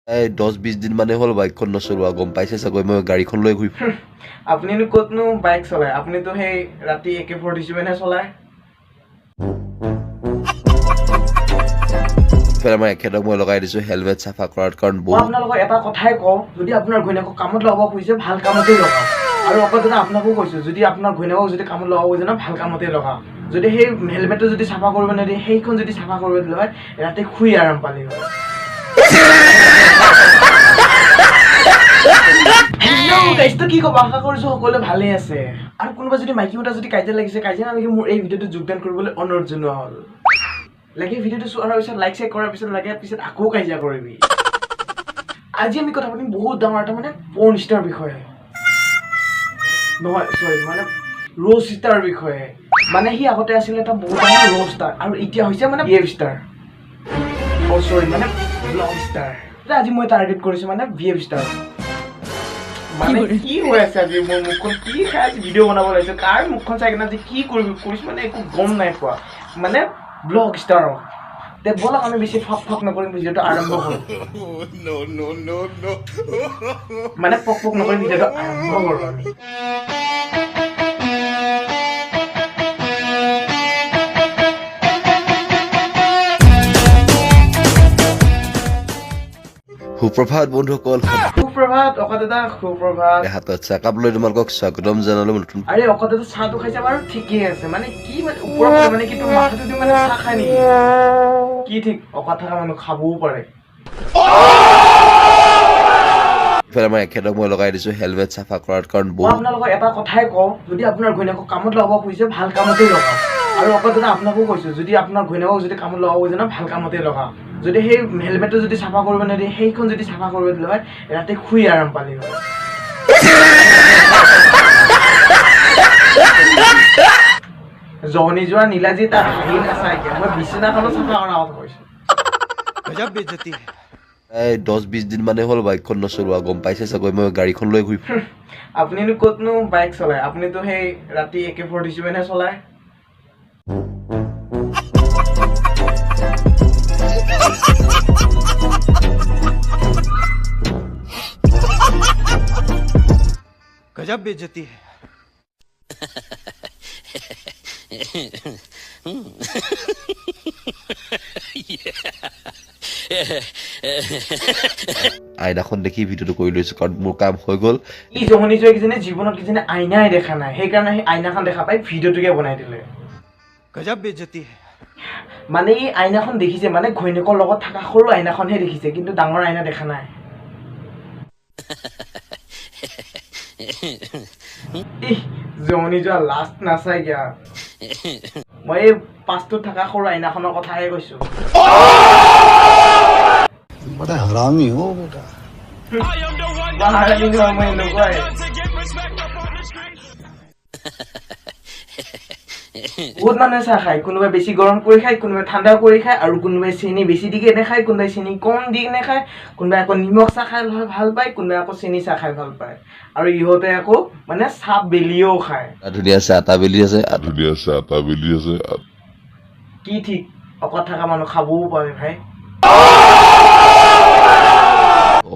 এই 10-20 দিন মানে হ'ল বাইকখন নচলোৱা, গম পাইছে চাগৈ। মই গাড়ীখন লৈ ঘূৰি আপুনিনো ক'তনো বাইক চলায়? আপুনিতো সেই ৰাতি AK-47হে চলায়। ইফালে আমাৰ এখেতক মই লগাই দিছোঁ হেলমেট চাফা কৰাত, কাৰণ মই বহুত আপোনালোকক এটা কথাই কওঁ, যদি আপোনাৰ ঘৈণীয়েকক কামত লগাব খুজিছে ভাল কামতেই লগাওক। আৰু অকল দাদা আপোনাকো কৈছোঁ, যদি আপোনাৰ ঘৈণীয়েকক যদি কামত লগাব খুজিছে ন, ভাল কামতেই লগাওক। যদি সেই হেলমেটটো যদি চাফা কৰিব নিদিয়ে, সেইখন যদি চাফা কৰিব দিলে হয়, ৰাতি শুই আৰাম পালি হয়। হেল্ল' গাইজ, তো কি ক'ব, আশা কৰিছোঁ সকলোৱে ভালেই আছে। আৰু কোনোবা যদি মাইকী মতা যদি কাজিয়া লাগিছে, কাজিয়া নালাগে মোৰ এই ভিডিঅ'টো যোগদান কৰিবলৈ অনুৰোধ জনোৱা হ'ল। লাগে ভিডিঅ'টো চোৱাৰ পিছত লাইক চাইক কৰাৰ পিছত লাগে পিছত আকৌ কাজিয়া কৰিবি। আজি আমি কথা পাতিম বহুত ডাঙৰ এটা মানে পৰ্ণ ষ্টাৰ বিষয়ে, নহয় চৰি মানে ৰ'জ ষ্টাৰ বিষয়ে। মানে সি আগতে আছিলে এটা বহুত ডাঙৰ ৰ'জ ষ্টাৰ আৰু এতিয়া হৈছে মানে বি এফ ষ্টাৰ, অ' চৰি মানে ব্লগ ষ্টাৰ। আজি মই টাৰ্গেট কৰিছোঁ মানে বি এফ ষ্টাৰ। মানে কি হৈ আছে আজি মোৰ মুখখন কি খাই আজি ভিডিঅ' বনাব লাগিছে, কাৰ মুখখন চাই কিনে আজি কি কৰিছোঁ মানে একো গম নাই পোৱা, মানে ব্লগ ষ্টাৰক। তে ব'লক আমি বেছি ফক ফক নকৰিম, ভিডিঅ'টো আৰম্ভ কৰোঁ। মানে পক পক নকৰি ভিডিঅ'টো আৰম্ভ কৰোঁ আমি। সুপ্ৰভাত বন্ধুসকল। সুপ্ৰভাত অকা দাদা, সুপ্ৰভাত। হাতত চাহকাপ লৈ তোমালোকক স্বাগতম জনালো নতুন। আৰে অকা দাদা চাহটো খাইছে বাৰু ঠিকেই আছে, মানে কি মানে ওপৰৰ ফালে মানে কি তোৰ মাথাটো দি মানে চাহ খায় নেকি? কি ঠিক অকাত থকা মানুহ খাবও পাৰে। ইফালে আমাৰ এখেতক মই লগাই দিছোঁ হেলমেট চাফা কৰাত, কাৰণ মই বহুত আপোনালোকক এটা কথাই কওঁ, যদি আপোনাৰ ঘৈণীয়েকক কামত লগাব খুজিছে ভাল কামতেই লগাওক। আৰু অকল দাদা আপোনাকো কৈছোঁ, যদি আপোনাৰ ঘৈণীয়েকক যদি কামত লগাব খুজিছে ন, ভাল কামতেই লগাওক। যদি সেই হেলমেটটো যদি চাফা কৰিব নিদিয়ে, সেইখন যদি চাফা কৰিব দিলে হয়, ৰাতি শুই আৰাম পালি হয়। জহনি যোৱা নীলাজী তাৰ হাঁহি নাচাই কিয়, মই বিচনাখনো চাফা কৰাৰ কথা কৈছোঁ। গজব বেইজ্জতি হে। এই 10-20 দিন মানে হ'ল বাইকখন নচলোৱা, গম পাইছে চাগৈ। মই গাড়ীখন লৈ ঘূৰি আপুনিনো ক'তনো বাইক চলায়? আপুনিতো সেই ৰাতি AK-47হে চলায়। গজব বেইজ্জতি হে। আইনাখন দেখি ভিডিঅ'টো কৰি লৈছোঁ, কাৰণ মোৰ কাম হৈ গ'ল। ই জহনি যোৱা কিজনে জীৱনত কিজনে আইনাই দেখা নাই, সেইকাৰণে সেই আইনাখন দেখা পাই ভিডিঅ'টোকে বনাই দিলে। গজব বেইজ্জতি হে। মানে এই আইনাখন দেখিছে, মানে ঘৈণীয়েকৰ লগত থকা সৰু আইনাখনহে দেখিছে, কিন্তু ডাঙৰ আইনা দেখা নাই। ইহ, জহনি যোৱা লাষ্ট নাচাই কিয়া। মই এই পাঁচটোত থকা সৰু আইনাখনৰ কথাহে কৈছোঁ। बड़ा हरामी हो बेटा। হাৰামি নহয়, মই এনেকুৱাই। বহুত মানুহে চাহ খায়, কোনোবাই বেছি গৰম কৰি খায়, কোনোবাই ঠাণ্ডা কৰি খায়, আৰু কোনোবাই চেনি বেছি দি কেনে খায়, কোনোবাই চেনি কম দি কেনে খায়, কোনোবাই আকৌ নিমখ চাহ খাই ভাল পায়, কোনোবাই আকৌ চেনি চাহ খাই ভাল পায়, আৰু ইহঁতে আকৌ মানে চাহ বেলিও খায়। ধুনীয়া চাহ এটা বেলি আছে, ধুনীয়া চাহ এটা বেলি আছে। কি ঠিক অকত থকা মানুহ খাবও পাৰে ভাই।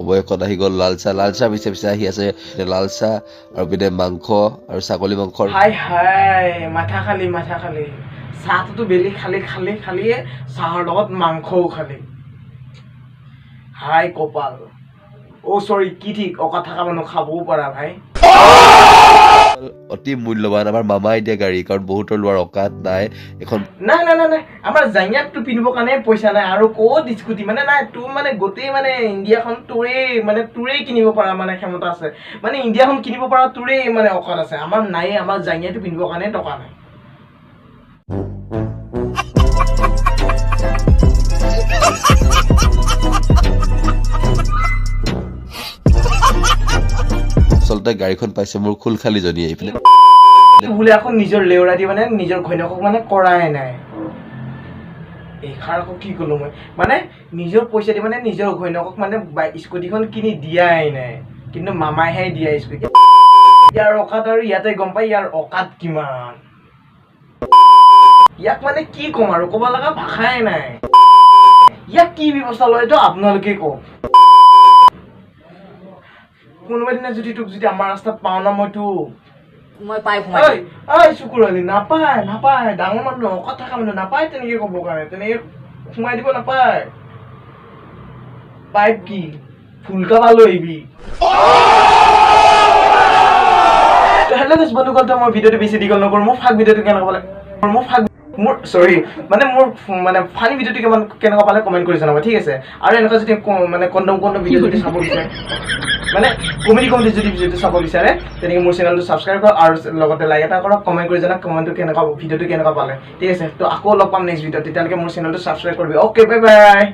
অৱশেষত আহি গ'ল লাল চাহ। লাল চাহ পিছে পিছে আহি আছে লাল চাহ আৰু পিনে মাংস আৰু ছাগলী মাংস। হাই হাই, মাথা খালি, মাথা খালি। চাহটোতো বেলি খালি খালি খালিয়ে, চাহৰ লগত মাংসও খালি। হাই কপাল, অ' চৰি, কি ঠিক অকাত থকা মানুহ খাবও পাৰা ভাই। অতি মূল্যৱান আমাৰ মামাই দিয়া গাড়ী, কাৰণ বহুতৰ লোৱাৰ অকাত নাই এখন। নাই নাই নাই নাই, আমাৰ জাঙিয়াতটো পিন্ধিবৰ কাৰণে পইচা নাই, আৰু ক'ত স্কুটি মানে নাই। তোৰ মানে গোটেই মানে ইণ্ডিয়াখন তোৰেই, মানে তোৰেই কিনিব পৰা মানে ক্ষমতা আছে, মানে ইণ্ডিয়াখন কিনিব পৰা তোৰেই মানে অকাত আছে, আমাৰ নাই। আমাৰ জাঙিয়াটো পিন্ধিবৰ কাৰণে টকা নাই। আচলতে গাড়ীখন পাইছে মোৰ খুলখালীজনীয়ে। এইপিনে বোলে আকৌ নিজৰ লেউৰা দি মানে নিজৰ ঘৈণীয়েকক মানে কৰাই নাই। এইষাৰ আকৌ কি ক'লো মই, মানে নিজৰ পইচা দি মানে নিজৰ ঘৈণীয়েকক মানে স্কুটিখন কিনি দিয়াই নাই, কিন্তু মামাইহে দিয়া স্কুটি। ইয়াৰ অকাত আৰু ইয়াতে গম পাই ইয়াৰ অকাত কিমান। ইয়াক মানে কি ক'ম আৰু, ক'ব লগা ভাষাই নাই। ইয়াক কি ব্যৱস্থা লয় এইটো আপোনালোকে কওক। কোনোবা দিনা যদি তোক যদি আমাৰ ৰাস্তাত পাওঁ না, মই তোক মই পাই সোমাই ঐ ঐ, চুকুৰালি নাপায়, নাপায়। ডাঙৰ মানুহ, অকত থকা মানুহ, নাপায় তেনেকে ক'ব কাৰণে, তেনেকে সোমাই দিব নাপায়। পাইপ কি ফুলকা পালো আহিবি। হেল্ল' গাইছ, বন্ধুসকল, তো মই ভিডিঅ'টো বেছি দীঘল নকৰোঁ। মোৰ ফাক ভিডিঅ'টো কেনেকুৱা পালে, মোৰ ফাক মোৰ চৰি মানে মোৰ মানে ফানি ভিডিঅ'টো কিমান কেনেকুৱা পালে কমেণ্ট কৰি জনাব, ঠিক আছে? আৰু এনেকুৱা যদি মানে কণ্ডম কণ্ডম ভিডিঅ' যদি চাব বিচাৰে, মানে কমেডি কমেডি যদি ভিডিঅ'টো চাব বিচাৰে, তেনেকৈ মোৰ চেনেলটো ছাবস্ক্ৰাইব কৰক আৰু লগতে লাইক এটা কৰক। কমেণ্ট কৰি জনাওক কমেণ্টটো কেনেকুৱা, ভিডিঅ'টো কেনেকুৱা পালে, ঠিক আছে? তো আকৌ লগ পাম নেক্সট ভিডিঅ'ত। তেতিয়ালৈকে মোৰ চেনেলটো ছাবস্ক্ৰাইব কৰিবি। Okay, bye bye.